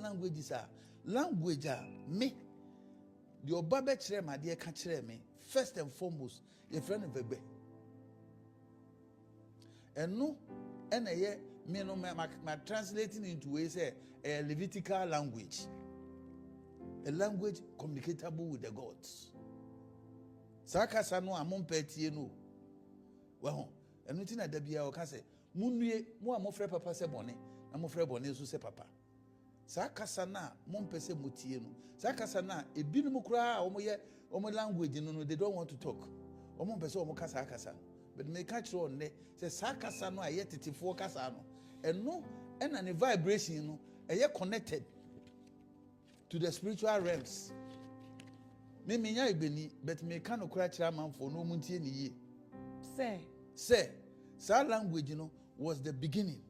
languages a, language a me deɛ ɔba bɛkyerɛ me adeɛ ka kyerɛ me, first and foremost, yɛfrɛ no Vɛgbɛ. Ɛno ɛna ɛyɛ me no ma translating into wei sɛ ɛyɛ Levitical language, a language communicatable with the gods. Saa kasa no a mompɛ tie no wɔho, ɛno ti na da biara ɔka sɛ, "Munnue, mo a mofrɛ papa sɛ bɔne na mofrɛ bɔne nso sɛ papa." Saa kasa no a mompɛ sɛ motie no, saa kasa no a ebinom koraa a wɔyɛ wɔn language no, they don't want to talk, wɔn mpɛ sɛ wɔn ka saa kasa no. But meka kyerɛ wɔn nnɛ sɛ saa kasa no a ɛyɛ tetefoɔ kasa no, ɛno ɛna ne vibration no ɛyɛ connected to the spiritual realms. Me menya ebeni, but meka no koraa kyerɛ amanfoɔ na wɔn ntie ne yie. Sɛ sɛ saa language no was the beginning.